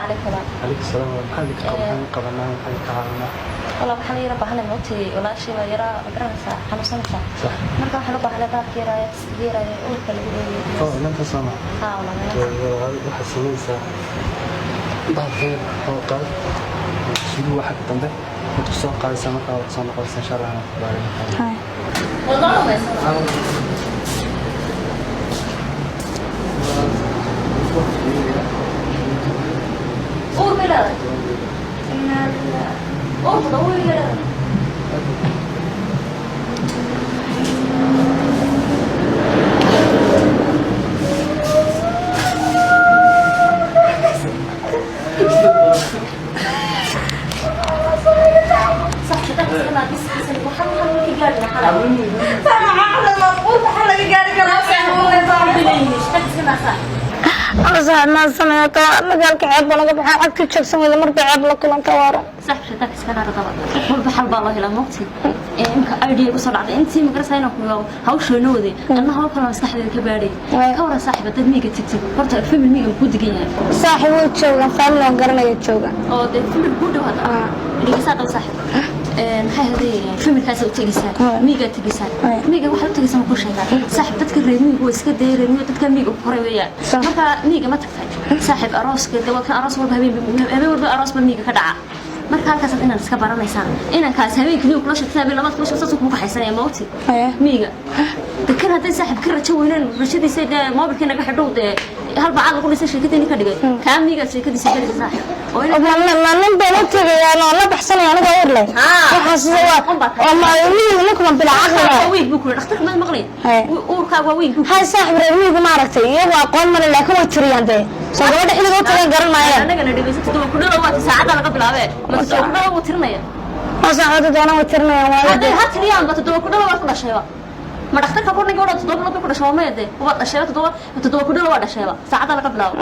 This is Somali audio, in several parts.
Calaykum. Calaykum salaam. Maxaa idinka qaban qabanaa? Maxaa idinka caawinaa? Walaa, waxaan yara baahanay, moogtay, walaashii baa yaraa, ma garanaysaa, xanuunsanaysaa. Marka waxaan u baahanay baabka yaraaya, iskaga yaraaya uurka lagu eegayo. Oo inanta sooma? Haa walaal. Waxaad samaynaysaa bahalka yar oo qaad sugu waxa ka dambe waad ku soo qaadaysaa. Markaa waad soo noqonaysaa, insha Allah. Anaa ku baarin. Walaa. Uur bay leedahay, uurkada uur bay leedahay. صح شدك iska bis bis waxaan ka gaadhi xalay. Saaxiib, magaalka ceeb baa naga baxay, cagti joogsan weyda marba ceeb la kulanta waaro. Sax, shaqada iska dhaar daba wax walba xal baa loo helaa, moogtay. Ee imka idea ku soo dhacday intii magarasay inaan ku hawsha noo waday, anna hawl kale maskaxdayda ka baadhay. Ka waran, saaxiib, dad miyiga tagtid? Horta family miyiga ku degan yahay? Saaxiib, way joogaan, family waan garanaya joogaan. Oo dee family ku dhow hadda dhegeysaa qab, saaxiib. Maxay hadee, familkaas u tegaysaa, miyigaa tegaysaa. Miyiga waxaad u tegaysaa ma ku sheegaa, saaxiib? Dadka reer miyigu waa iska dee reer miyiga, dadka miyiga ku koray weeyaan. Marka miyiga ma tagtay, saaxiib? Arooska dee waa kan, aroos walba habeen, habeen walba aroos ba miyiga ka dhaca. Marka halkaasaad inaan iska baranaysaan, inankaas habeenkii miyiga kula sheegtay, habeen labaad kula sheegtay, saasuu kugu kaxaysanaya, mawti miyiga dekan. Hadday saaxiib ka rajo weynaan rajadiisa dee moobilkii naga xidhow, dee hal bacaad lagu dhisay sheekadiini ka dhigay kaa miyigaad sheekadiisa galaysa, saaxiib, oo ma nin baan u tegayaa oo la baxsanaya anigoo uur leh? Waxaa sida waa oo ma miyigu ninkuma bilaa caqliga. Waa weyn buu ku yidhi dhakhtarka, maad maqlay? Uurkaaga waa weyn buu. Hay saaxiib, reer miyigu maaragtay iyagu aqoon male, laakiin way tiriyaan dee. Soo gabadha xilliga u tagan garan maayaan. Annagana dhegeysa, 7 ku dhalo waa saacadda laga bilaabee, ma 7 ku dhalo wuu tirinaya? Oo saacada doonaan way tirinayaan waa. Hadday ha tiriyaan ba, 7 ku dhalo waa ku dhashayba. Ma dhakhtarka ku ninka odhan 7 bilood ku dhashay? Waa maya, dee waa dhashayba, 7 ku dhalo waa dhashayba saacadda laga bilaabo.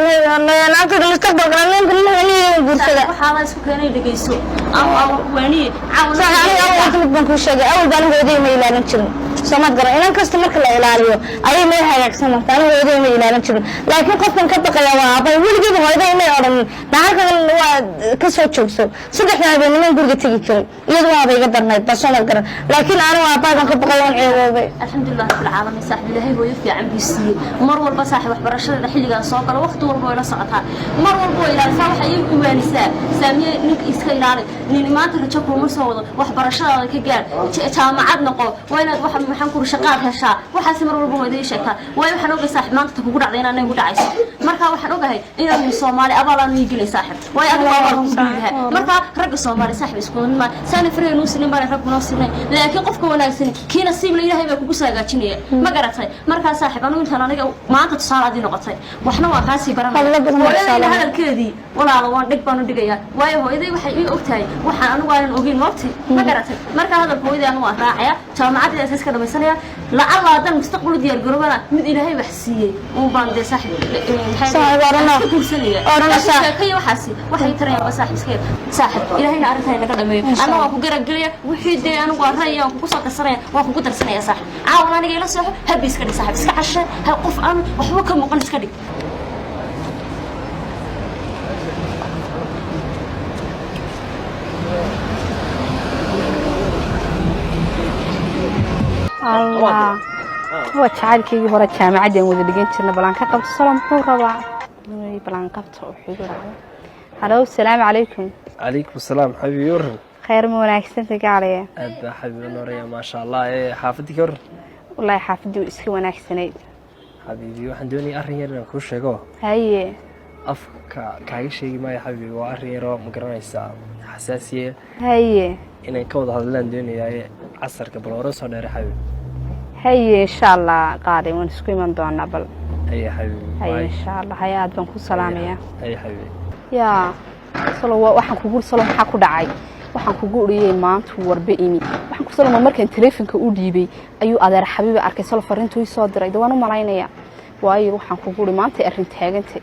Naagta mustaqbalka ninka nin guursada. Waxaa la isku keenay, dhegeyso ama waaniye. Saaxiib, aniga awal horta mid baan kuu sheegay. Awal baan aniga hooyaday ma ilaalin jirin, soomaad garan? Inan kasta marka la ilaaliyo ayay meel hagaagsan marta. Aniga hooyaday ma ilaalin jirin, laakiin qofkan ka baqaya waa aabbahay. Weligeed hooyaday may odhanin nahalkan waa ka soo joogso. Saddexda habeenniman guriga tegi jiray, iyadu waaba iga darnayd ba, soomaad garan? Laakiin anigu aabbahay baan ka baqaya, waan ceeboobay. Alxamdulilah rabbil caalamiin. Saaxib, ilaahay hooyo fiican buu siiyey. Mar walba, saaxib, waxbarashadeeda xilligaan soo galo, waqti walba way la socotaa, mar walba way ilaalisaa, waxay iyagu iwaanisaa: "Saamiye, ninka iska ilaali, nin maanta rajo kuuma soo wado, waxbarashadaada ka gaar, jaamacad noqo, waa inaad wax, maxaan kuri, shaqaad heshaa." Waxaasi mar walba waa idiin sheegtaa, waayo waxaan ogahay, saaxib, maanta ta kugu dhacday inaan igu dhacayso. Marka waxaan ogahay inaanu Soomaali abaal aanu ii gelay, saaxib, waayo adigu abaal kugu dhiibaha. Marka ragga Soomaali, saaxib, isku mid ma saana fareen uu sinin baan rag noo sinay, laakiin qofka wanaagsan kii nasiib la Ilaahay baa kugu soo hagaajinaya, ma garatay? Markaa saaxib, anigu intaan aniga maanta tusaale adii noqotay, waxna waa kaasii baranaya. Hadlo badan waa hooyadayna tusaale. Hadalkeedii, walaalo, waan dhig baan u dhigayaa, waayo hooyaday waxay ii ogtahay waxaan anigu aanan ogeyn, moogtay, ma garatay? Marka hadalka hooyaday anigu waan raacaya, jaamacadeeda iska dhamaysanaya. Lacalla haddaan mustaqbal u diyaar garoobana, mid Ilaahay wax siiyey uun baan dee, saaxib, maxay Saaxib, orano. iska guursanaya. Orano, Laakiin saaxib. sheekaya waxaasi waxay tarayaan waa saaxib iska yar. Saaxib, Ilaahayna arrintan naga dhameeyo. Anna waan ku garab gelaya wixii dee anigu waan ra'yi waan kugu soo darsanaya, waan kugu darsanaya, saaxib. Caawan aniga ila seexo, habi iska dhig, saaxib, iska cashe ha, qof aan waxba ka muuqan iska dhig. Allah, waa jacaylkaygii hore, jaamacaddaan wada dhigan jirna. Balaan ka qabto salo, muxuu rabaa? Way, balaan qabto, wuxuu igu rabaa. Halo, asalaamu calaykum. Calaykum salaam, xabiibi, waran? Khayr, ma wanaagsanta, gacalaya? Aad baa, xabiibi, nooraya, maasha Allah. Ee xaafaddii ka waran? Wallaahi xaafaddii way iska wanaagsanayd. Xabiibi, waxaan doonayay arrin yar inaan kuu sheego. Haye. Afka kaaga sheegi maayo, xabiibi, waa arrin yaroo, ma garanaysaa, xasaasiye. Haye. Inaan ka wada hadlaan doonayaaye, casarka bal hore soo dheere, xabiibi. Haye, insha Allah, qaali, waan isku iman doonaa bal. Haye, xabiibi. Haye. Bye. Insha Allah, haye, aad baan ku salaamayaa. Haye, xabiibi. Yaa salo, waxaan kugu salo, maxaa ku dhacay? Waxaan kugu oriyey maanta warba imi. Waxaan ku salama markaan taleefanka u dhiibay ayuu adeer Xabiibi arkay salo fariintuu ii soo diray. De waan u malaynaya, waayo waxaan kugu uri maanta arrin taagantay.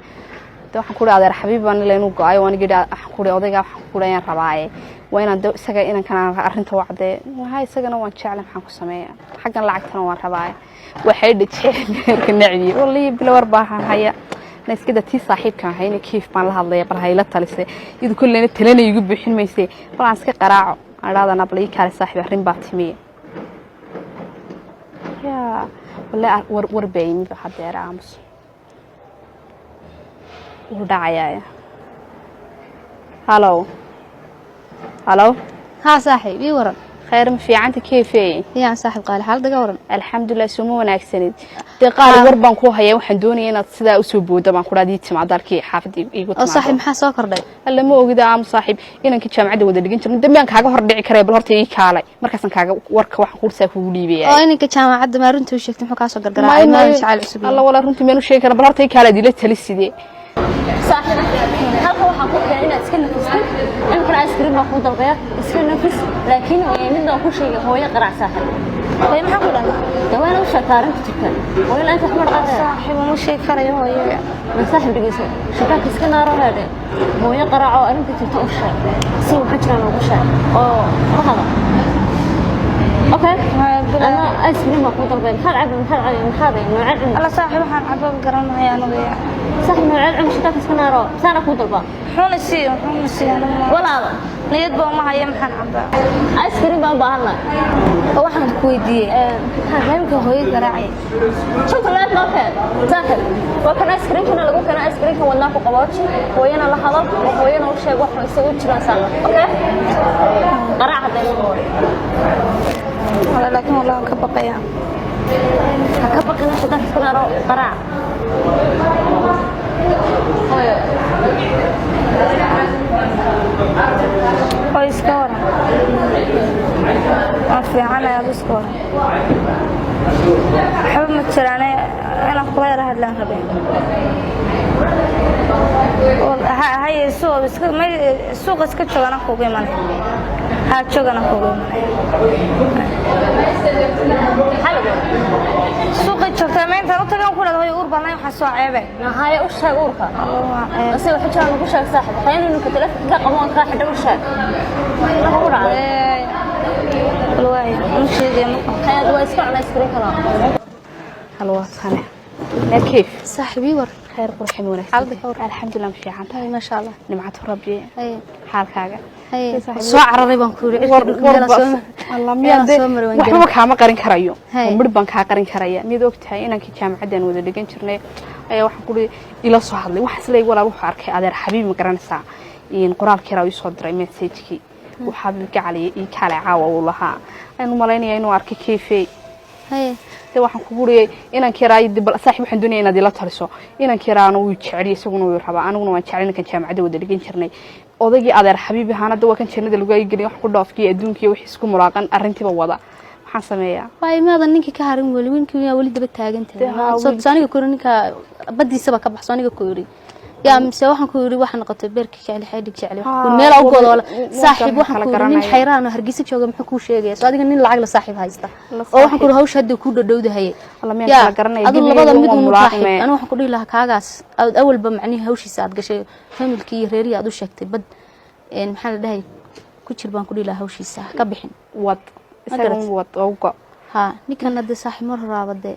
De waxaan ku uri adeer Xabiibi baan ila inuu go-ayo, waan igidhi. Waxaan ku uri odayga, waxaan ku uri ayaan rabaaye, waa inaan de isaga inankan aan arrinta wacdee waha, isagana waan jeclay, maxaan ku sameeyaa? Xaggan lacagtana waan rabaaye, waxay dhajeen meherka nacbiye. Wallahi bila war baahan haya. Na iskada tii saaxiibkan ahayna kiif baan la hadlaya, bal hayla talisay iyadu kolleyna talena igu buuxin mayse, bal aan iska qaraaco, aan idhahdana bal ii kaale saaxiib, arrin baa timiye. Yaa walle, war war baa yimid hadeer. Aamus, wuu dhacayaa. Halo, halo. Haa saaxiib, ii waran. Khayr, ma fiicanta keefey? Fiican saaxiib qaali, xaaladda ka waran? Alxamdulilah, sooma wanaagsanid dee qaali? War baan ku hayaa, waxaan doonaya inaad sidaa usoo booda baan kudhaa ii timaado halkii xaafadda iigu Oo saaxiib, timaado. Maxaa soo kordhay? Alla ma ogida aamu saaxiib, inankii jaamacadda wada dhigan jirnay dambiyaan kaaga hor dhici karaya, bal horta ii kaalay, markaasaan kaaga warka waxaan kursaa kugu dhiibaya. Oo ininka jaamacadda maa runtii u sheegtay? Muxuu kaa soo gargaraacay? Maalin jacayl cusub? Alla walaa, runtii meen u sheegi kara, bal horta ii kaale ad ila tali sidee. Saaxiib, halka waxaan ku keenay inaad iska nafistid. Imikana ice cream baa kuu dalbaya, iska nafis. Laakiin mid baan ku sheegay, hooyo qaraac saaxiib. Hooyo maxaa ku dhahay? Dee waa inaad u sheegtaa arrinta jirta. Hooyo la'aanta wax ma dhaqaaqaya. Saaxiib, uma sheegi karayo hooyo. Ma saaxiib, dhegeyso, shakaaka iska naaro heedhe. Hooyo qaraac oo arrinta jirta u sheeg, si waxa jiraan ugu sheeg oo la hadal. Okay, ama ice cream baa kuu dalbaya. Maxaad cabi? Maxaad cabi? Maxaad nooceed cuni? Alla saaxiib, waxaan cabo garanaya anigu ya. Saaxiib, nooceed cuni? Shakaaka iska naaro saana kuu dalbaa. Muxuuna siiyo, muxuuna siiyo anigu Walaalo. Niyad baa uma haya, maxaan cabaa? Ice cream baan u baahannahay. Oo waxaan ku weydiiyey, imika hooyo garaacay. Chocolate noo keen saaxib. Waa kan ice creamkana lagu keeno. Ice creamkan wadnaa ku qabooji, hooyana la hadal oo hooyana u sheeg wax isagu jiraan saa. Okay, qaraac hadday. Wala, laakiin wallahi waan ka baqayaa. Ha ka baqina, shaqada iska naaro, qaraac hooyo. Hooyo, iska waran? Waan fiicanay, adu iska waran? Waxba ma jiraane, inaan kula yara hadlaan rabay. Haye, suuqa iska suuqa iska joogana kugu imanay, haa, joogana kugu imanay. Maxaa lagu Suuqa joogtaa ma intaan u tagan ku dhahdo hooyo uur baan lahayn, waxaa soo ceebe. Haye, u sheeg uurka. Waa ceeb. Ase waxa jiraan ugu sheeg saaxib. Waxaynu ninka telefonka ka qabo kaa xidho, u sheeg waxa ku dhacday. Bal waay, ma sheegaya marka. Hayaad waa iska cunay ice creamkana. Halo, waa tane naa kayf? Saaxiib, ii waran. Khayr, qurxin, wanaagsan. Xaaladda ka waran? Alxamdulilah, ma fiican tahay? Maasha Allah. Nimcatu rabbi. Haye. Xaalkaaga? Haye. Saaxiib. Soo cararay baan ku yidhi. War cirka war dhulka bas meelaa soo alla meelaa miyaa dee soo maray waan waxbaba garan. Kaama qarin karayo. Haye. Oo midh baan kaa qarin karaya? Miyaad ogtahay inankii jaamacaddan wada dhigan jirnay ayaa waxaan kuri ila soo hadlay. Waxaa isleey walaal, wuxuu arkay adeer xabiib, ma garanaysaa, in qoraalkii raa ii soo diray, message-kii uu xabiib gacaliya ii kaale caawa uu lahaa. Ayaan u malaynayaa inuu arkay keefey. Haye. De waxaan kugu uriyay inanka yaraa bal saaxiib, waxaan doonaya inaad ila taliso. Inanka yaraana wuu jeceliy, isaguna wuu rabaa, aniguna waan jeclay. Ninkan jaamacadda wada dhigan jirnay, odaygii adeer xabiib ahaana hadda waa kan jannada lagu ageliy. Wax ku dhoofkiyo adduunkiiyo wixii isku muraaqan arrintiiba wada, maxaan sameeyaa? Waay, maadan ninkii ka harin weli? Wiilkii miyaa weli daba taagan Dee haa, tahay? Soo wiilkii. aniga ku yiri ninka badiisaba ka baxso. Aniga ku yiri yaa mise waxaan ku yiri waxa noqotay beerka jecel, xidhig jecel. Waxaan ku yiri meel u godoola saaxiib. Waxaan ku yiri nin xayraan oo Hargeysa jooga muxuu kuu sheegaya? Soo adiga nin lacag la saaxiib haysta La oo waxaan ku yiri hawsha hadda ku dhadhowdahay. Alla miyaan Yaa, kala garanaya? adigu Gebigeeda labada mid waa unu mulaaqme. saaxiib. Anigu waxaan ku dhihi lahaa kaagaas aad awalba macnihi hawshiisa aad gashay, familkii iyo reerihii aad u sheegtay, bad een maxaa la dhahay, ku jir baan ku dhihi lahaa, hawshiisa ha ka bixin. Wad isaga. Garatay. Wad oo go. Haa, ninkan hadda saaxiib mar horaaba dee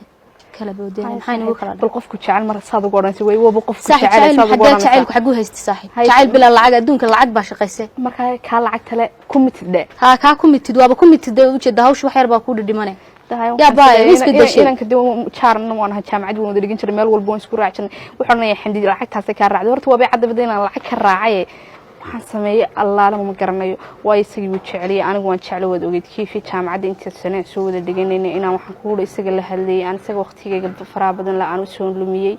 kala boodeen, maxay nagu kala Bal qofku jecel mar saad ugu odhanaysa way waba qofku saaxiib jecel jacayl saad ugu xagee odhanaysa. Jacaylku xaguu haystay saaxiib? Hay- Jacayl bilaa lacag, adduunka lacag baa shaqaysay. Markaa kaa lacagta le ku mitid dhe. Haa, kaa ku mitid, waaba ku mitid dee, ujeeda hawsha wax yar baa kuu dhidhimane. Yaa baaya, way iska dashay. Inanka de jaarna waan ahaa, jaamacad waan wada dhigan jiray, meel walba waan isku raaci jirnay. Wuxuu odhanaya xamdi lacagtaasay kaa raacday. Horta waabay cadda bada inaan lacag ka raacay. Waxaan sameeyey allaale ma garanayo, waayo isagii wuu jeceliyay, anigu waan jeclo. Waad ogeyd kiifi jaamacadda inta sane aan soo wada dhiganayna inaan waxaan ku isaga la hadlayay, aan isaga waqtigayga faraha badan la aan u soo lumiyey.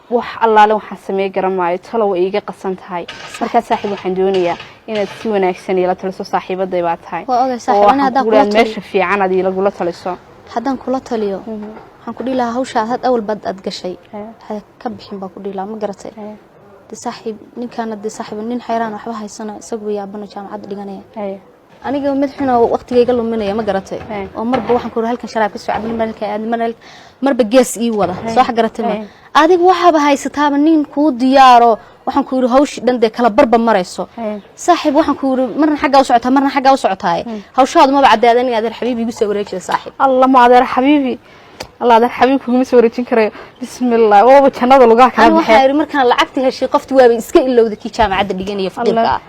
Wax allaale waxaan sameey garan maayo, talo way iiga qasan tahay. Markaa saaxiib, waxaan doonayaa inaad si wanaagsan iila taliso, saaxiibaday baa tahay. Waa ogay saaxiib, Oo ani waxaan haddaan kugu kula dhahaa taliyo- meesha fiican aad iilagula taliso. Haddaan kula taliyo, waxaan ku dhihi lahaa hawsha aad had awal bad aad gashay ha ka bixin baan ku dhihi lahaa, ma garatay? De saaxiib, ninkaana de saaxiib nin xayraan waxba haysana, isagu yaabano jaamacadda dhiganaya. Aniga mid xun oo waqtigayga luminaya, ma garatay? Oo marba waxaan ku yiri halkan sharaab ka soo cabin, mar halkan aad, mar marba gees ii wada soo wax, garatay? Ma adiga waxaaba haysataaba nin kuu diyaaro. Waxaan ku yidhi hawshii dhan dee kala barba marayso. Saaxiib, waxaan ku yidhi marna xaggaa u socotaa, marna xaggaa u socotaaye, hawshaadu maba cadaadan in adeer Xabiibi igu soo wareejida, saaxiib. Alla, ma adeer Xabiibi? Alla, adeer Xabiibi kuguma soo wareejin karayo. Bismillah, waaba jannada lugaha kala Ani waxaa baxee. idhi markaan lacagta heshay, qofti waaba iska ilowda kii jaamacadda dhiganaya faqiirka ah.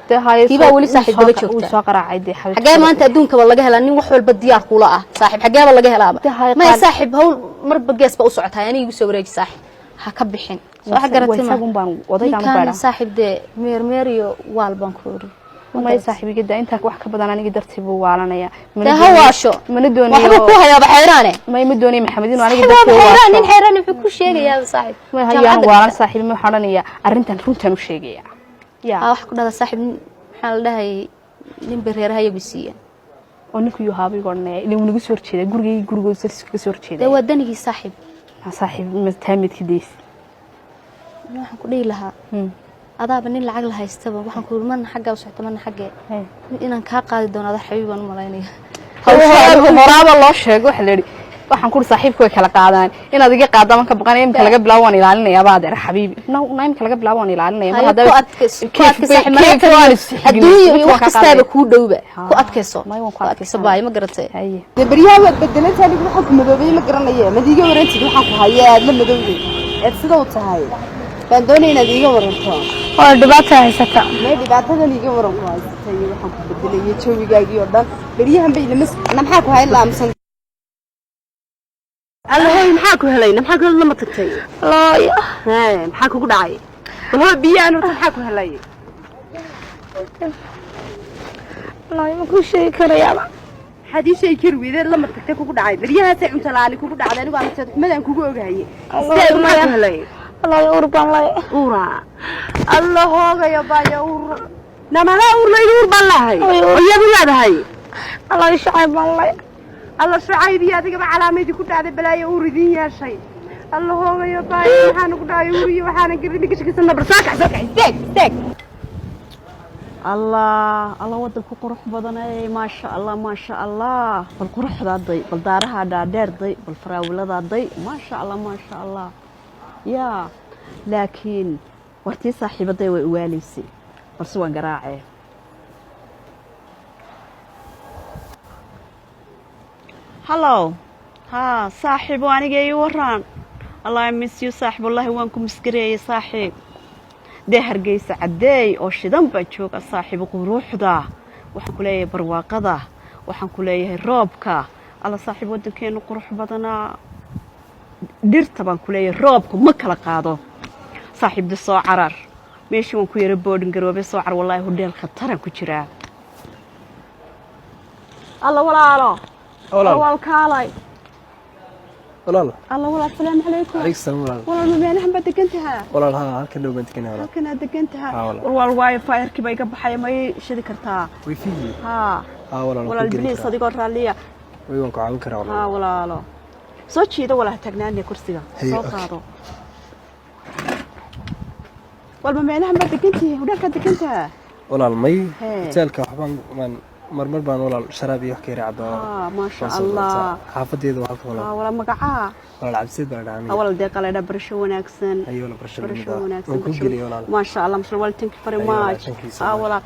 Kiibaa weli saaxiib daba Wuu joogta. soo qaraacay dee xabiibti. Xagee maanta adduunkaba laga helaa nin wax walba diyaar kula ah, saaxiib? Xageeba laga helaaba? Dee haye Maya. Qaal. Saaxiib, hawl marba gees ba u socotaa, aniga igu soo wareeji, saaxiib, ha ka bixin. Soo wax garatay ma? Isagun baan odaygaan u Ninkaana baadhaa. saaxiib, dee meermeer iyo waal baan ku idhi. May saaxiib, iga daa, intaa wax ka badan aniga dartii buu waalanaya. Dee ha waasho. Mana doonayo. Waxbuu ku hayaaba xayraane. May, ma doonayo Maxamed inuu aniga Saaxiib, dartii waaba xayraan nin waasho. Xayraan muxuu ku sheegayaa, saaxiib? May hayaan Jaamacadda waalan dhigta. Saaxiib, ma waxaan odhanayaa arrintan runtan u sheegaya ya. Aa, wax ku dhahda saaxiib, nin maxaa la dhahayay, nin bay reeraha iyagu siiyeen. Oo ninku yuu haaba igu odhanaya, ilaa wuu naga soo horjeedaa gurigay, gurigooda sas kaga soo horjeeda. Dee waa danigii, saaxiib. Saaxiib, ma taamidka deysi. Waxaan ku dhihi lahaa adaaba nin lacag la haystaba. Waxaan ku yidhi marna xaggaa u socota, marna xaggee, inaan kaa qaadi doono adeer Xabiib baan u malaynaya. Horaaba loo sheego, waxa la yidhi, waxaan kuri saaxiibka way kala qaadaan, inaad iga qaadaan ka baqanaya. Imika laga bilaabo waan ilaalinayaaba adeer Xabiibi. Na imika laga bilaabo waan ilaalinaya mar Haye, haddaba ku adkayso, ku adkayso saaxiib, marka keef waan is adduunyo iyo waan wax kaa kastaaba qaadaya. Kuu dhowba ku adkayso. May, waan ku Ku adkayso. adkaysanaya. Baay, ma garatay? Haye. Dee baryaha waad bedelanta, anigu waxaan ku madoobay ma garanaya. Mad iiga warantid waxaan ku hayaa aad la madowday eed sida u tahay baan doonaya inaad iiga waranto. Oo dhibaata haysata. May, dhibaatadan iiga waran ku haysatay iyo waxaan ku bedelay jawigaagii oo dhan baryahan bay ilama na. Maxaa ku hay laamsan? Alla hooy, maxaa ku helay? Maxaa ku lama tagtay? Looyo. Hee, maxaa kugu dhacay? Bal hooy, biyaan horta, maxaa ku helay? Looyo, ma kuu sheegi karayaaba. Maxaad ii sheegi kari weydeed lama tagtay kugu dhacay baryahaasay cunto la'aani kugu dhacday? Anigu aan xumadaan kugu ogahaye, sidee maxaa ku helay? Looyo, uur baan lay. Uura? Alla hoogayo baya, uur namanaa uur laydu, uur baan lahay oyadu leedahay. Looyo, shacayb baan lay. Alla shacayb iyo adigaba calaamadii ku dhacday, balaayo uur idiin yeeshay. Alla hoogayo baya, maxaana ku dhacay uur iyo waxaana garin gashkiisa bar. Soo kac, soo kac, istaag, istaag. Allah, Allah, wadanku qurux badanay, maasha Allah, maasha Allah. Bal quruxdaaday, bal daaraha dhaadheerday, bal faraawiladaday, maasha Allah, maasha Allah. Yaa laakiin wartii saaxiibaday way uwaalaysay, balse waan garaacee. Hallow, haa saaxiibo, aniga ii waraan. Allah, I miss you saaxiib, wallahi waan ku miskareeyey saaxiib. Dee Hargeysa caddeey oo shidan baa jooga saaxiibo, quruuxda waxaan ku leeyahay, barwaaqada waxaan ku leeyahay, roobka. Alla saaxiib, waddankeenu qurux badanaa, dhirta baan ku leeyahay, roobku ma kala qaado saaxiib. De soo carar, meeshii waan ku yara boodhin garoobe, soo car, wallaahi hodheel khataraan ku jiraa. Alla walaalo. Walaal. Walaal, kaalay. Walaal. Alla walaal, salaamu calaykum. Calaykum salaam walaal. Walaal, ma meelahan baad degan tahaa? Walaal, haa, halkan dhow baan deganaa walaal. Halkanaad degan tahaa? Haa, walaal. War walaal, waayo faayarkii baa iga baxaya, ma ii shidi kartaa? Wifi-gii? Haa. Haa walaal, waan walaal ku geli biliis karaa. Adigoo raalliya. Way, waan ku caawin karaa walaal. Haa walaalo, soo jiida walaal, taagnaane kursiga. Haye, soo okay. qaado walba. Meelahan baad degan tihiin, hudheelkaad degan tahaa? Walaal, may. Hee. Hoteelka waxbaan baan marmar baan walaal sharaab iyo wax ka yara cabaa. Haa, maasha Waan soo Allah. doontaa. Xaafadeeda waa halka walaal. Haa walaal, magacaa? Walaal, Cabsiid baan dhahaa Haa aniga. walaal, deeqa laydhaa, barasho wanaagsan. Haye walaal, barasho Barasho lamid ah. wanaagsan. Waan kuu Barasho. geliyay walaal. Maasha Allah, masha Allah, thank you very Haye walaal, much. thank you so Haa much. walaal,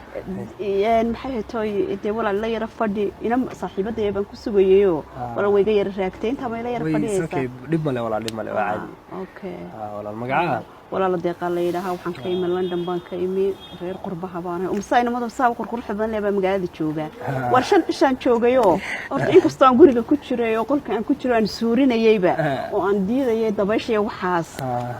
maxay haytoy dee walaal, la yara fadhi, ina saaxiibadaya baan ku sugayayo. Walaal, way iga yara raagtay, intaa ma ila yara Way, it's fadhiyaysaa? okay, dhib male walaal, dhib male, waa caadi. Okay. Haa walaal, magacaa? Walaala, deeqaa la yidhaahaa, waxaan ka imi London baan ka imi, reer qurbaha baan ahay. Umsaa inamada saa qurquruxda badan leh baa magaalada jooga. Waa 5 cishaan joogayoo horta, inkastoo aan guriga ku jiray oo qolka aan ku jiro aan suurinayeyba oo aan diidayay dabaysha iyo waxaas,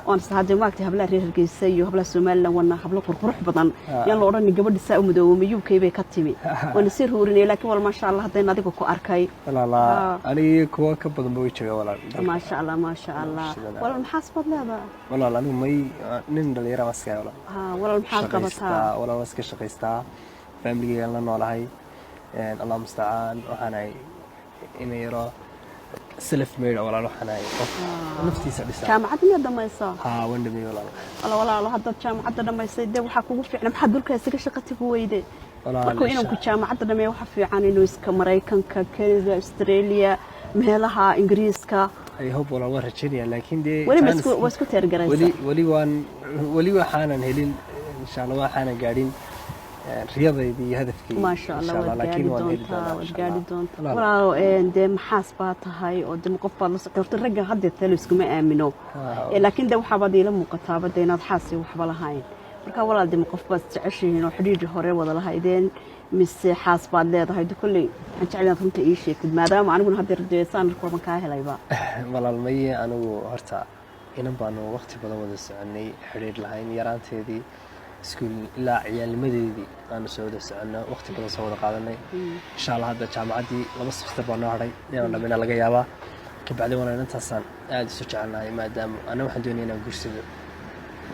oon is hadee maaragtay hablaha reer Hargeysa iyo hablaha Somaliland wana hablo qurqurux badan, yaan la odhanin gabadha saa u madoobay UK bay ka timi, waana sii ruurinayay. Laakiin wal maasha Allah, haddayna adiga ku arkay. Walaal, aniga iyo kuwa ka badan ba way joogaa walaal. Maasha Allah, maasha Allah. Shidan. Walaal, maxaas baad leedahay? Walaal, anigu may, nin dhalinyaro baan iska ahay walaal. Haa walaal, maxaad qabataa? Shaqaystaa walaal, waan iska shaqaystaa, familigeygaan la noolahay. Allah mustacaan, waxaan ahay ina yaro self made walaal, waxaan ahay qof naftiisa dhisa. Jaamacad miyaad dhamaysaa? Haa, waan dhameeyey walaal. Wala walaalo, haddaad jaamacadda dhamaysay dee waxaa kugu fiicna, maxaad dulka isaga shaqa tagi weyde? Walaal, Markuu inanku jaamacadda dhameeyo waxaa fiican inuu iska Maraykanka, Canada, Australia, meelaha Ingiriiska. I hope walaal, waan rajaynayaa, laakiin dee Weli ma chance- waa isku teergaraysaa? Weli, weli waan, weli waxaanan helin. Insha Allah waxaana gaadhin riyadaydii iyo hadafkayga. Maasha Allah, Insha waad gaadhi laakiin waan heli doontaa, doonaa, waad insha gaadhi Allah. doontaa. Walaal. Walaalo, dee maxaas baa tahay oo de qof baad la socota? Horta ragga haddeer talo iskuma aamino. Laakiin de waxaabaad iila muuqataaba de inaad xaas iyo waxba lahayn. Marka walaal, de ma qof baad jeceshihiin oo xidhiidhi hore wada lahaydeen, mise xaas baad leedahay? De kolley waxaan jecel inaad runta ii sheegtid, maadaama aniguna haddeer dee saan kooban kaa helayba. Walaal, maye, anigu horta inan baanu waqti badan wada soconay, xidhiidh lahayn, yaraanteedii iskuul ilaa ciyaalnimadeedii aanu soo wada soconno, waqti badan soo wada qaadanay. Insha Allah hadda jaamacaddii 2 semester baa noo hadhay inaan dhammayna laga yaabaa. Kabacdi walaal, inantaasaan aada isu jecelnahay, maadaama ana waxaan doonaya inaan guursado.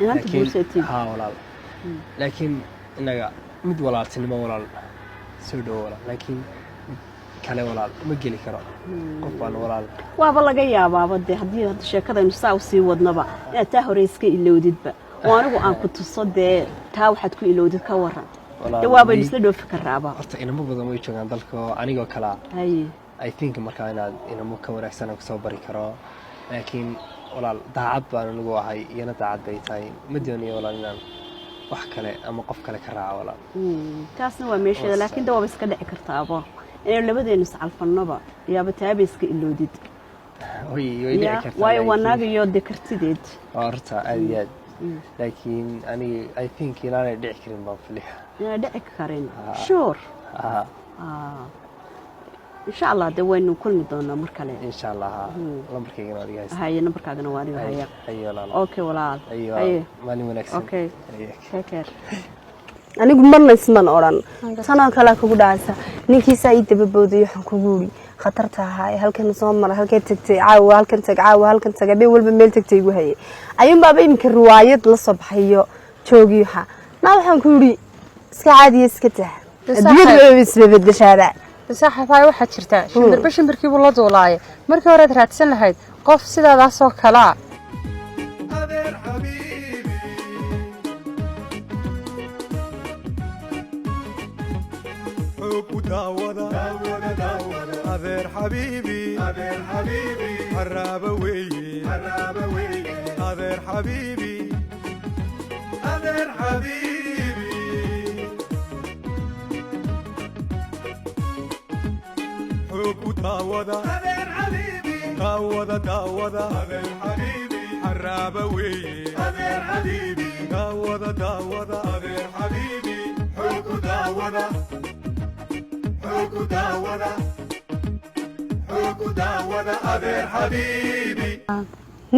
Inaanta guursatid? Haa walaal, laakiin inaga mid walaaltinimo walaal, soo dhowo walaal, laakiin mid kale walaal ma geli karo. Qof baan walaal. Waaba laga yaabaaba dee haddii hadda sheekadaynu saa usii wadnaba inaad taa hore iska ilowdidba oo anigu aan ku tuso dee taa waxaad ku ilowdid. Ka waran? Walaal, dee waabaynu isla dhoofi karaaba. Horta inamo badan way joogaan dalka oo anigoo kalaa. I think markaa inaad inamo ka wanaagsan aan kusoo bari karo, laakiin walaal daacad baan anigu ahay, iyana daacad bay tahay. Ma doonayo walaal inaan wax kale ama qof kale ka raaco, walaal. Taasna waa meesheeda, laakiin de waaba iska dhici kartaaba inaynu labadeenu iscalfannaba, yaaba taaba iska ilowdid. Way dhici Ya, kartaa. Waayo waa naag iyo dee kartideed. Waa horta aad iyo aad, laakiin aniga I think inaanay dhici karin baan filaya. Inaan dhici karin, sure. Ha. Insha Allah de waynu kulmi doonaa mar kale. Insha Allah, ha. Lambarkaygana adiga haysta. Haye, nambarkaagana waa adiga haya. Haye walaal. Okay walaal. Haye. Haye. Maalin wanaagsan. Okay. Haye. Take care. Anigu marna isman odhan tanoo kalea kugu dhacaysa. Ninkiisaa ii dababooday, waxaan kugu uri khatarta ahaa ee halkan soo mara, halkee tagtay caawa, halkan tag caawa, halkan tag, habeen walba meel tagtay igu hayay. Ayuunbaaba iminka riwaayad la soo baxayo joogi. Waxa naa waxaan ku yidhi iska caadiya, iska tah, adduunyadu way isbabedeshaaba. Saaxiibhaay, waxaa jirta shimbirba shimbirkiibuu la duulaaye. Markii horead raadsan lahayd qof sidaadaasoo kalaa. Adeer xabiibi, xoog u daawada. Adeer xabiibi, xaraaba weeye. Adeer xabiibi, adeer xabiibi, xoog u daawada, daawada, daawada, xaraaba weeye. Daawada, daawada, adeer xabiibi, xoog u daawada, xoog u daawada, xoog u daawada, adeer xabiibi.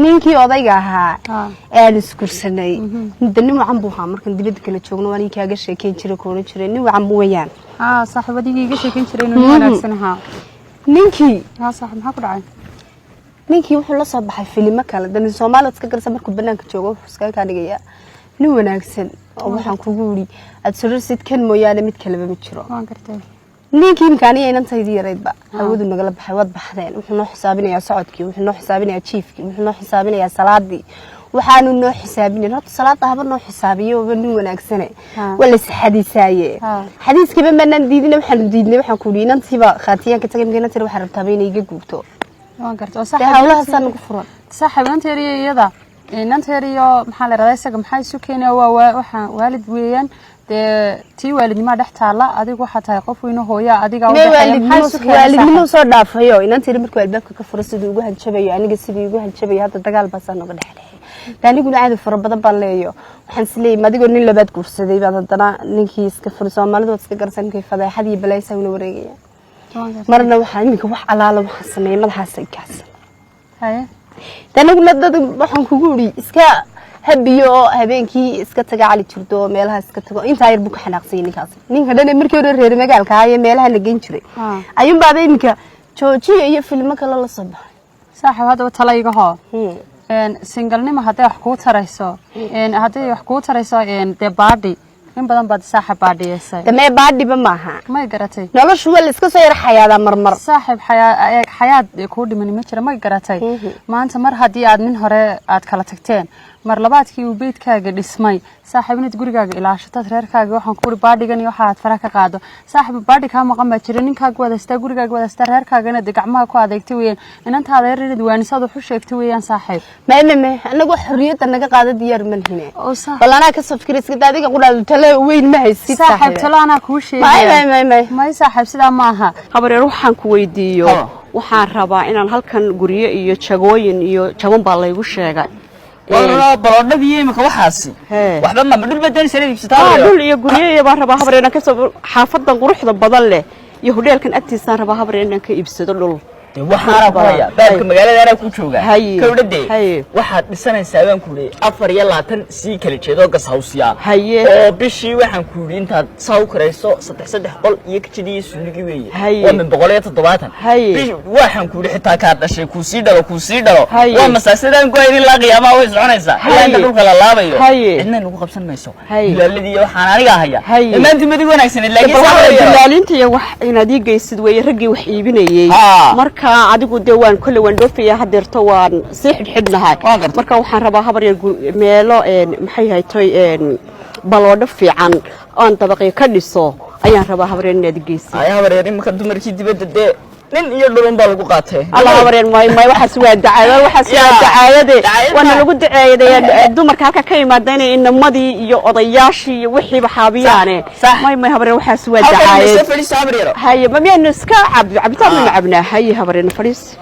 Ninkii odayga ahaa ee aan isgursanay de nin wacan buu ahaa. Markaan dibadda kala joogno waan kaaga sheekeyn jiray, ku oran jiray nin wacan buu weyaan. Haa saaxiib, adigii iga sheekan jiray inuu nin wanaagsan ahaa. Ninkii Haa saaxiib, maxaa ku dhacay? Ninkii wuxuu la soo baxay filimo kale. Dan Soomaali iska garsa, markuu banaanka joogo wuxuu iskaga kaa dhigayaa nin wanaagsan oo waxaan kugu yidhi aad sororsid kan mooyaane mid kaleba ma jiro. Waan gartay. Ninkii imka aniga inantaydii yaraydba hawadu nagala baxay, waad baxdeen. Wuxuu noo xisaabinayaa socodkii, wuxuu noo xisaabinayaa jiifkii, wuxuu noo xisaabinayaa salaadii. Waxaanu noo xisaabinayn horta salaada haba noo xisaabiyo, waba nin wanaagsane. Waa la isxadiisaaye, xadiiskiiba maanaan diidina. Waxaanu diidnay, waxaan ku yidhi inantiiba khaatiyaan ka tagay. Imka inantiina waxaa rabtaaba inay iga guurto. Waan gartay oo Dee saaxiib hawlahaasaa nagu furan. Saaxiib, inanteer iyo iyada, inanteer iyo maxaa la yidhahdaa isaga, maxaa isu keenaya? Waa waxaan waalid weeyaan dee, tii waalidnimaa dhex taalla. Adigu waxaa tahay qof weyno, hooya adiga u Mee dhexeeya. Maxaa isu keenay, waalidnimo saaxiib? soo dhaafayo. Inantiina markuu albaabka ka furo siduu ugu hanjabayo, aniga siduu igu hanjabayo, hadda dagaal baasaa nooga dhexdhexeey. De aniguna caadi fara badan baan leeyo. Waxaan isleeyahay adigoo nin labaad guursaday baad haddana ninkii iska furay. Soomaalidu waad iska garsan, ninkii fadeexad iyo balaayisaa una wareegaya. Marna waxaa iminka wax alaala waxaan sameeyey madaxaasa i kacsan. Haye. De aniguna dad waxaan kugu iri iska habiyo oo habeenkii iska taga cali jirdo oo meelaha iska tago. Intaa yar buu ka xanaaqsanyay ninkaas. Ninka dhan ee markii hore reer magaalka ahaa ee meelaha la geyn jiray ayuun baaba iminka joojiya iyo filmo kale la soo baxay. Saaxiib, haddaba tala iga hoo. Singalnimo hadday wax kuu tarayso, hadday wax kuu tarayso, dee baadhi in badan baad saaxiib baadhiyeysay. Damee baadhiba maaha. May garatay? Noloshu waa la iska soo yar xayaadaa marmar. Saaxiib, xayaad kuu dhiman ma jira, may garatay? Maanta mar haddii aad nin hore aad kala tagteen Mar labaadkii uu beydkaaga dhismay, saaxiib, inaad gurigaaga ilaashataad, reerkaaga, waxaan ku uri, baadhigan iyo waxa aad fara ka qaado. Saaxiib, baadhi kaa maqan baa jira. Ninkaaga waad haystaa, gurigaaga waad haystaa, reerkaaga inaad gacmaha ku adeegta weeyaan. Inantaada yar inaad waanisaad wax u sheegta weeyaan, saaxiib. May, may, may, anagu xorriyadda naga qaada diyaar ma lihine. Bal anaa ka soo fikir iska daa, adiga qudhaadu talo weyn ma haysid. Saaxiib, talo anaa kuu sheegaya. May, may, may, may. May, saaxiib, sidaa ma aha. Habaryar, waxaan ku weydiiyo, waxaan rabaa inaan halkan guryo iyo jagooyin iyo jaban baa laygu sheegay. Baloodhadii imika waxaasi waxba ma dhul badan sana iibsataa? Dhul iyo guryo iyo baan rabaa, habaryar, inaan kasoo xaafadan quruxda badan leh iyo hodheelkan agtiisaan rabaa, habaryar, inaan ka iibsado dhul. Waxaana ku haya baabka magaalada anaa ku jooga kawdhade. Waxaad dhisanaysaa, baan ku yidhi, 24 sii kala jeedo gashawsiya oo bishii, waxaan ku yidhi, intaad saa u karayso saddex saddex qol iyo kijidii iyo suuligii weeye. Waa min 170. Waxaan ku yidhi, xitaa kaa dhashay kuu sii dhalo, kuu sii dhalo, waa masaasadaan ku haynin ilaa qiyaamaha way soconaysaa, ilaa inta dhulka la laabayo. Cidna nagu qabsan mayso. Dilaaladii iyo waxaan aniga haya dhammaantiin madig wanaagsaneed, laakiin dilaalinta iyo wax inaad ii geysid weeye, raggii wax iibinayey. Marka adigu dee waan kolley waan dhoofaya hadeerto, waan sii xidhxidhnahay. Marka waxaan rabaa, habaryar, meelo maxay haytoy baloodho fiican oon dabaqyo ka dhiso ayaan rabaa, habaryar, inaad geysid. Ay, habaryar, imika dumarkii dibadda dee nin iyo dhulun baa lagu qaatay. Allah, habaryar, may, may, waxaas waa dacaayad, waxaas waa dacaayade, waana lagu daceeyaday dumarka halka ka yimaada inay inamadii iyo odayaashii iyo wixiiba xaabiyaane. May, may, habaryar, waxaas waa dacaayad. Haye, ma miyaynu iska cabitaan maynu cabnaa? Haye, habaryar, fadhiis.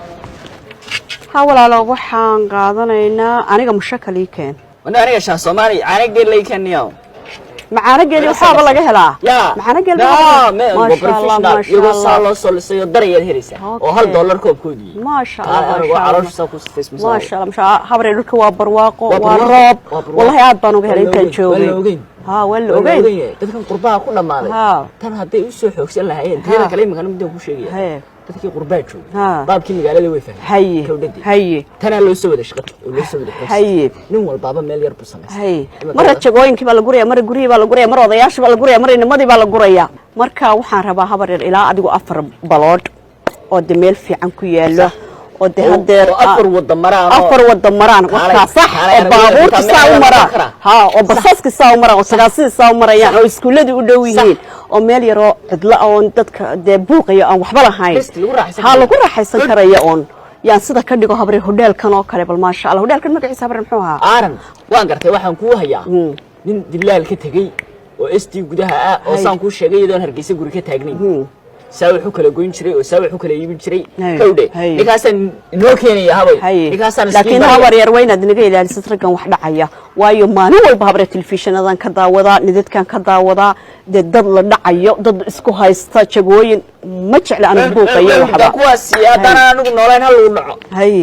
Ha, walaalo, waxaan qaadanaynaa aniga mushakal ii keen. Aniga shaah Soomaali, caana geel lay keeniyo. Macaano geel waxaaba laga helaa? Macaano geel. Iyagoo saa loo soo lisayo darayaad helaysaa oo $1 koobkoodii. Maasha Allah, maasha Allah, masha. Habaree, dhulka waa barwaaqo, waa roob. Wallahi aad baan uga helay intaan joogay. Ha, waa la ogeyn. Dadkan qurbaha ku dhammaaday tan hadday u soo xoogsan lahaayeen. Teeda kale, imikana midaan ku sheegaya, dadkii qurbaa joogay baabkii magaalada way fahmay. Haye. Tanaa loo soo wada shaqo oo loo soo wada xoogsan. Nin walbaaba meel yar buu samaystay. Haye, marra jagooyinkii baa la guraya, marra guryihii baa la guraya, mar odayaashii baa la guraya, mar inamadii baa la guraya. Marka waxaan rabaa, habar yar, ilaa adigu afar baloodh oo de meel fiican ku yaalo oo de hadeer afar wada maraan. Afar wada maraan warkaa, sax, oo baabuurta saa u maraan, ha, oo basaska saa u maraan, oo tagaasida saa u marayaan, oo iskuuladii u dhow yihiin, oo meel yaroo cidlo oon dadka dee buuqayo aan waxba lahayn, ha, lagu raaxaysan karaya oon yaan sida ka dhigo, habre, hodheelkan oo kale. Bal maasha Allah, hodheelkan magaciisa, habre, muxuu ahaa? Aaran, waan gartay. Waxaan kuu hayaa nin dilaal ka tegey oo ST gudaha ah oo saan kuu sheegay, iyadoon Hargeysa guri ka taagnayn saa wuxuu kala goyn jiray oo saa wuxuu kala iibin jiray. Kawdhe, ninkaasaan inoo keenaya habay, ninkaasaan. Laakiin habar yar, waa inaad naga ilaalisad raggan wax dhacaya, waayo maalin walba, habre, telefishinnadan ka daawadaa, nidadkan ka daawadaa, dee dad la dhacayo, dad isku haysta jagooyin. Ma jecla anigu buuqayo waxba. Kuwaasi haddaan anigu noolayn ha lagu dhaco.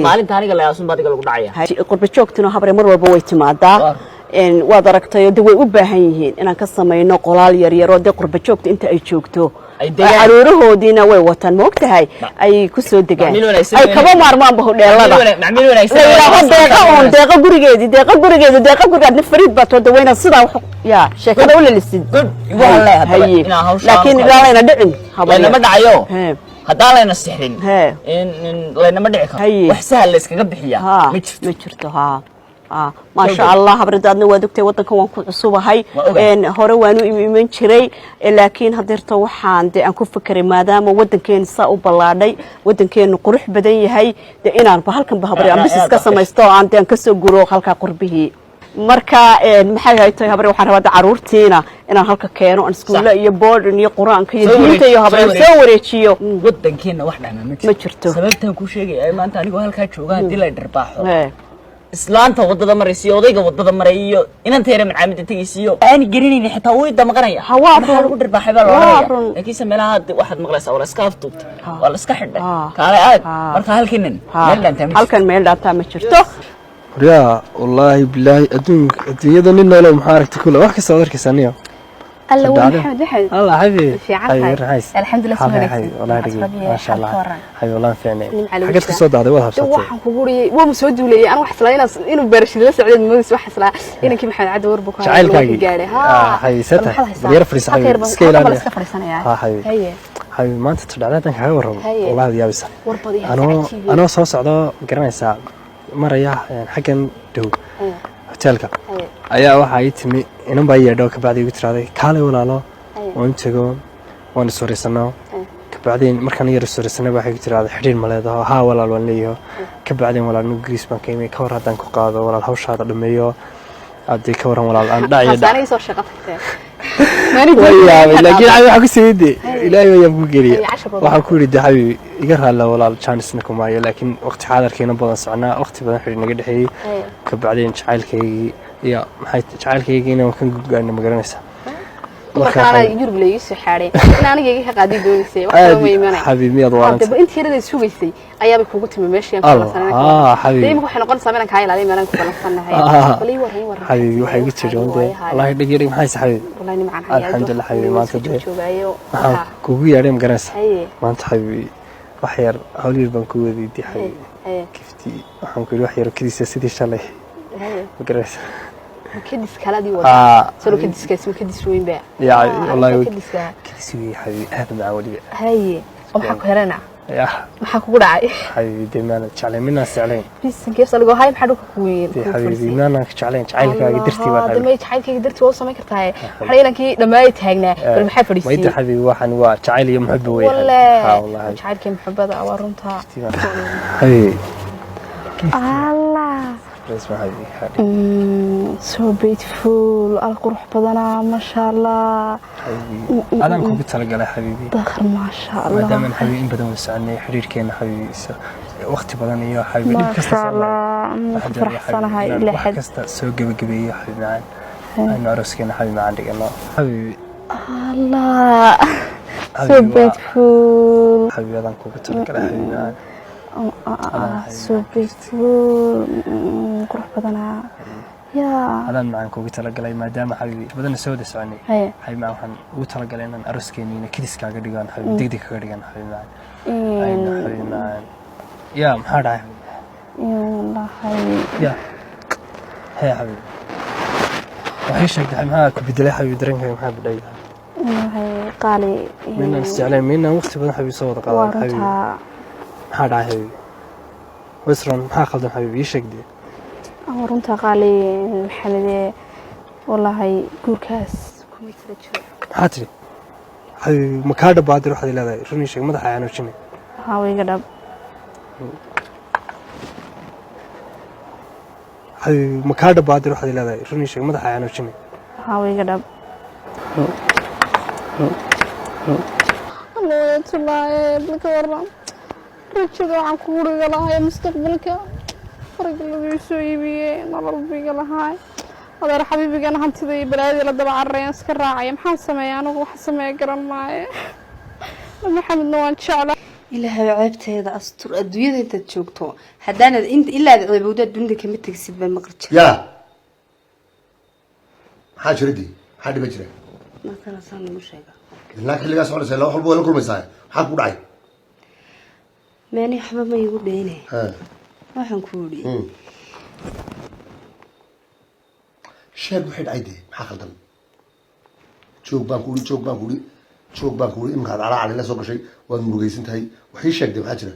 Maalinta aniga la yaasun baa adiga lagu dhacaya. Qurba joogtuna, habre, mar walba way timaadaa, waad aragtay, de way u baahan yihiin inaan ka samayno qolaal yaryaroo dee qurba joogta inta ay joogto caruurahoodiina way wataan, ma ogtahay, ay ku soo degaan, ay kaba maarmaanba hodheelada layidhaaho deeqa uun, deeqa gurigeedii, deeqa gurigeedi, deeqa gurigaadna fariid baa tooda wayna sidaa ya sheekada u lalisid. Laakiin ilaa layna dhicin. Laynama dhacayo haddaan layna sixrin, laynama dhici karo. Wax sahal la iskaga bixiyaa ma jirto, ma jirto. Ha, maasha Allah, habradaadna waad ogtahay, waddankan waan ku cusubahay, hore waanu iman jiray, laakiin hadeerta waxaan dee aan ku fekeray, maadaama waddankeenu saa u ballaadhay, waddankeenu qurux badan yahay, dee inaanba halkanba, habre, aan business ka samaysto oo aan dee aan kasoo guro halkaa qurbihii. Marka maxay haytay, habre, waxaan rabaa caruurtiina inaan halka keeno, aan iskuulla iyo boarding iyo qur-aanka iyo diinta iyo, habre, soo wareejiyo. Waddankeena wax dhahma ma jirto. Sababtaan kuu sheegaya, maanta anigoo halkaa jooga haddii la dharbaaxo islaanta wadada maraysa iyo odayga wadada maray iyo inanta yare macaamida tegaysa iyo aani garanaynin xitaa way damqanaya, maxaa lagu dharbaaxay baa la odhanaya. Laakiinse meelaha waxaad maqlaysaa waa la iska afduubtay, waa la iska xidhay, kaale aad. Marka halkanan meel dhaantaa ma halkan meel dhaantaa ma jirto. Yaa, wallaahi bilaahi, adduunka, adduunyada nin noolo maxaa aragtay kule, wax kasta waad arkaysaa niyo. Alla, waa Maxamed, waxaad Allah xabibi. Fiican tahay? Alxamdulillah, si wanaagsan. Wallahi dhigi, maasha Allah, xabibi, wallahi fiicnay. Xageed ka soo dacday? Waad habsatay. Waxaan kugu uriyay, waa soo duulayay aan wax islaa inuu beerashada la socday moodis, wax islaa inankii Maxamed Caddi warbu ka jacaylkaagii gaadhay. Ha, xabibi, sata bal yar fadhiisa, xabibi, iska ilaali. Iska fadhiisanaya. Ha, xabibi, xabibi, maanta tudhacdadan kaaga warramo, wallahi waad yaabaysaa. Anoo soo socdo, garanaysaa, maraya xaggan dhow. Hoteelka ayaa waxaa ii timi inan baa yeedho, kabacdi igu tiraaday, "Kaalay walaalo." Waan tego, waan iswareysanaa. Kabacdeen markaan yar iswareysanay, waxay ku tiraahday, "Xidhiir ma leedaho?" "Haa walaal, waan leeyaho." Kabacdeen, "Walaal, anigu Greece baan ka imi, ka war haddaan ku qaado walaal, hawshaada dhameeyo haddii ka waran walaal, aan dhac iyo dhac." Aniga soo shaqo tagtee. Waa yaabay, laakiin xabibi waxaa ku sameyde Ilaahay waa yaab ku geliya. Ay, cashar badan. Waxaan ku yidhi, "De xabibi, iga raalla walaal, jaanisna kumaayo, laakiin waqti xaadarkiina badan socnaa, waqti badan xidhi naga dhexeeyey." Kabacdeen jacaylkaygii iyo maxay jacaylkaygiina waan kan gudgaana, ma garanaysaa? Dumarka anaa Yurub la iga soo xaadhay in aniga iga ka qaadi doonaysay, wax kale ma imanay. Xabiib, miyaad waaranta? Hadaba intii yarada sugaysay ayaabay kugu timi meeshii aan Al, ku balansanay. haa, xabiibi. Dee imika waxay noqonaysaa inaan kaa ilaaliyo meelaan ku balansanahay. Ah. Bal ii warran, ii warran. Xabiibi, waxay igu tiri dee, wallaahi dheg dheg, maxay xabiibi? Wallahi nimcaan hayaa. Alxamdulillah xabiibi, maanta dee joogaayo. waxaan kugu yeedhay, ma garanaysaa? Haye. Maanta xabiibi, wax yar hawl yar baan ku weydiiyey xabiibi. Haye. Gifti waxaan ku yidhi wax yar kadiisa sidii shalay, ma garanaysaa? Kadis kaladii Ah. wada solo, kadiskaasi ma kadis weyn ba? Ya wallaahi. Kadiska. Kadis wey xabiibi, aad u macaan weliba. Haye, oo maxaa ku helana? Ya. Maxaa kugu dhacay? Xabiibi, dee maana jeclayn, minaan jeclayn. Bisankeef aligoo hay, maxaa dhulka kugu yeelay? Dee xabiibi, maanaan ka jeclayn, jacaylkaaga dartii baan xabiibi. Damay jacaylkayga dartii waa u samayn kartaa. Waxaa inankii dhammaay taagnaa, bal maxaa Mayda fadhiisiyey? Xabiibi, waxaan waa jacayl iyo muxubba wey. Walle. Ha wallahi. Jacaylkii muxubada waa runtaa. Xabiibi. Allah. Surprise ma xabiibi? So beautiful, al qurux badanaa, maasha Allah. Xabiibi, adaan kugu talagalay xabiibi. Dakhar, maasha Allah. Maadaama xabiibi in badan wada soconay, xiriirkeena xabiibi waqti badan iyo xabiibi dhib kasta Maasha soo maray. Allah, Waxaan ku jeclahay faraxsanahay xabiibi inaan ilaa wax xad. kasta soo gebagabeeyo xabiibi macaan, aynu arooskeena xabiibi macaan dhigano xabiibi. Allah, so Xabiibi, beautiful. Xabiibi, adaan kugu talagalay xabiibi macaan. So beautiful. Qurux badanaa yaa. Adaan macaan kugu talagalay, maadaama xabiibi badanna soo wada soconay. Haye. Xabiibi macaan, waxaan ugu talagalay inaan aroskeeniina kadis kaaga dhigaan xabiibi, degdeg kaga dhigan xabiibi macaan. Aynu xabiibi macaan, yaa maxaa dhacay xabiibi? Wallahi. Ya hee xabiibi, waxay sheegtay, maxaa ku bedelay xabiibi? Dareenkaaga maxaa bedhay? Wallahi qaali. Minaan isjeclayn, minaan waqti badan xabiibi soo wada waa qaadan xabiibi. Runtaa. Maxaa dhacay xabiibi? What's wrong? Maxaa khaldan xabiibi? Ii sheeg dee. Waa runtaa qaali Maxamede, wallahi guurkaas kuma jira jiro. Maxaa tiri xabiibi? Ma kaa dhabaadir waxaad leedahay? Run ii sheeg, madaxa xanuujinay. Waxaa wayga dhab. Xabiibi, ma kaa dhabaadir waxaad leedahay? Run ii sheeg, madaxa xanuujinay. Waxaa wayga dhab. Ka waran rajada waxaan ku guriga lahay, mustaqbalka fariga lagu soo iibiyey, nolol biga lahay, adeer xabiibigana hantida iyo balaayadii la daba cararayaan iska raacaya. Maxaan sameeya anigu? Wax sameeya garan maayo. Maxamedna waan jeclaa. Ilaahay ceebteeda astur. Adduunyada intaad joogto haddaanad ilaa aad ceebowdo adduunyada kama tegsid baan maqli jira. Yaa, maxaa jira dii? Maxaa dhiba jira? Markana saan lagu sheega. Ilaa xilligaa soconaysa, ilaa wax walba way la kulmaysaa. Maxaa ku dhacay? Meeni waxba ma igu dheyne. Ha. Waxaan ku idhi, Sheeg wixii dhacay dee. Maxaa khaldan? Joog baan ku uri, joog baan ku uri, joog baan ku uri. Iminkaad calaa la soo gashay, waad murugaysan tahay. Waxii sheegtay, maxaa jira?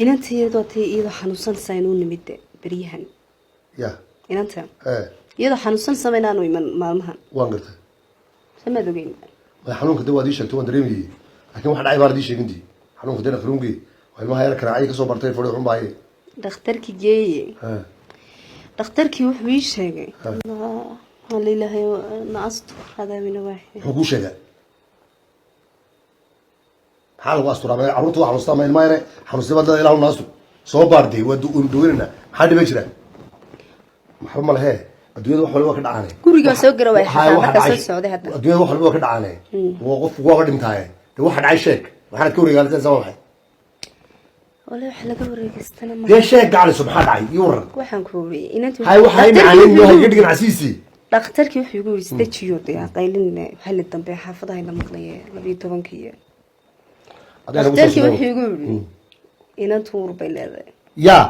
Inanta iyadoo tay iyadoo xanuunsanaysaa inuu nimid beryahan. Ya. Inanta ee iyadoo xanuunsanaysa inaanu iman maalmahan. Waan gartay. Samaad ogeyn? Ma xanuunka de waad ii sheegtay, waan dareemayey, laakiin waxa dhacay baan ii sheegin dii. Xanuunka dee dhakhtaruungii waa ilmaha yar karaacay kasoo bartay fadhi xun baaye. Dhakhtarkii geeye. Ha. Dhakhtarkii wuxuu ii sheegay, Ha. Allah ilaahay na astur cadaabina waaxid. Muxuu kuu sheegaa? Maxaa lagu asturaa? Ma carruurta waa xanuustaa? Ma ilmaha yare xanuustay baad leedahay? Ilaahu na astur. Soo baardey, waa daweynayna. Maxaa dhibay jira? Maxba ma lehe, adduunyada wax waliba waa ka dhacaane. Gurigaa soo gara waay Waxa- xataa waxa markaa soo dhacay- socday hadda. Adduunyada wax waliba waa ka dhacaane. Waa qofku waa ka dhintaaye. Dee waxa dhacay sheeg. Waxaanad ka wareegaalaysaa waa maxay? Wala wax laga wareegaystana ma. Dee sheeg gacaliso, maxaa dhacay? Ii waran. Waxaan ku uri inantii hay waxay dhakhtarkii macalin wuxuu hay igu iga dhigin casiisi. Dhakhtarkii wuxuu igu yiri, isdejiyo dee, qaylin xilli dambe xaafadaha la maqlaye 12-kii. Adeer, ugu soo Dhakhtarkii sidoo. wuxuu igu yiri, inantu uur bay leedahay. Yaa.